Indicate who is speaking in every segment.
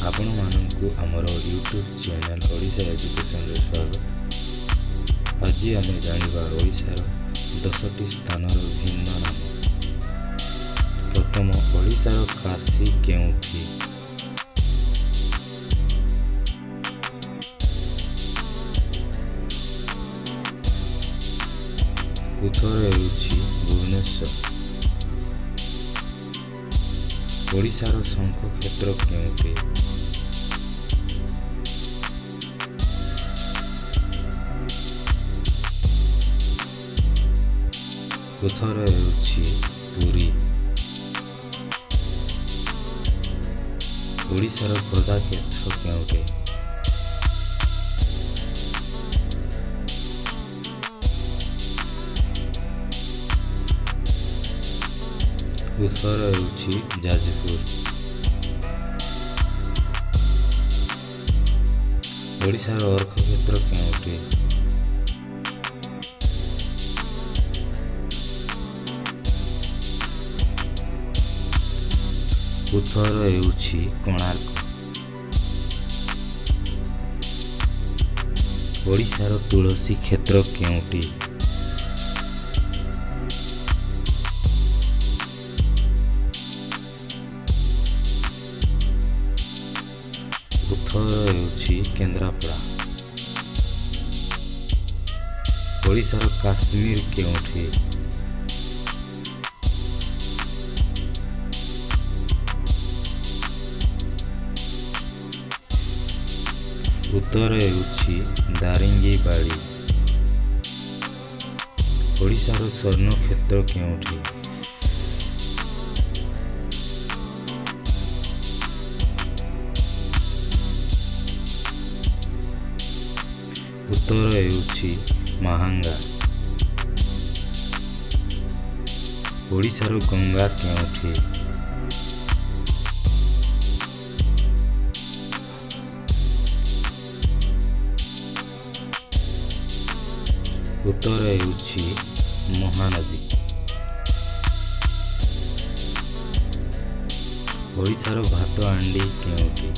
Speaker 1: ଆପଣମାନଙ୍କୁ ଆମର YouTube channel Odisha ଏଜୁକେସନ୍ରେ ସ୍ୱାଗତ। ଆଜି ଆମେ ଜାଣିବା ଓଡ଼ିଶାର 10ଟି ସ୍ଥାନର ଭିନ୍ନ ନାମ। ପ୍ରଥମ, ଓଡ଼ିଶାର କାଶୀ କେଉଁଠି? ଉତ୍ତର ହେଉଛି ଭୁବନେଶ୍ୱର। ଓଡ଼ିଶାର ଶଙ୍ଖ କ୍ଷେତ୍ର କେଉଁଠି? ଉତ୍ତର ହେଉଛି ପୁରୀ। ଓଡ଼ିଶାର ଗଦା କ୍ଷେତ୍ର କେଉଁଠି? ଉତ୍ତର ହେଉଛି ଯାଜପୁର। ଓଡ଼ିଶାର ଅର୍କକ୍ଷେତ୍ର କେଉଁଠି? ଉତ୍ତର ହେଉଛି କୋଣାର୍କ। ଓଡ଼ିଶାର ତୁଳସୀ କ୍ଷେତ୍ର କେଉଁଠି? ଉତ୍ତର ହେଉଛି କେନ୍ଦ୍ରାପଡ଼ା। ଓଡ଼ିଶାର କାଶ୍ମୀର କେଉଁଠି? ଉତ୍ତର ହେଉଛି ଦାରିଙ୍ଗିବାଡ଼ି। ଓଡ଼ିଶାର ସ୍ୱର୍ଣ୍ଣ କ୍ଷେତ୍ର କେଉଁଠି? ଉତ୍ତର ହେଉଛି ମାହାଙ୍ଗା। ଓଡ଼ିଶାର ଗଙ୍ଗା କେଉଁଠି? ଉତ୍ତର ହେଉଛି ମହାନଦୀ। ଓଡ଼ିଶାର ଭାତହାଣ୍ଡି କେଉଁଠି?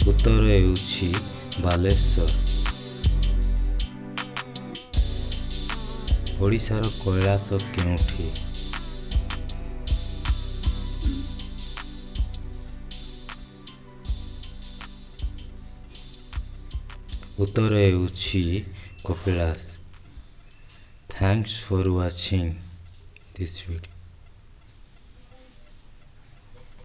Speaker 1: ଉତ୍ତର ହେଉଛି ବାଲେଶ୍ୱର। ଓଡ଼ିଶାର କୈଳାସ କେଉଁଠି? ଉତ୍ତର ହେଉଛି Kapilash. Thanks for watching this video.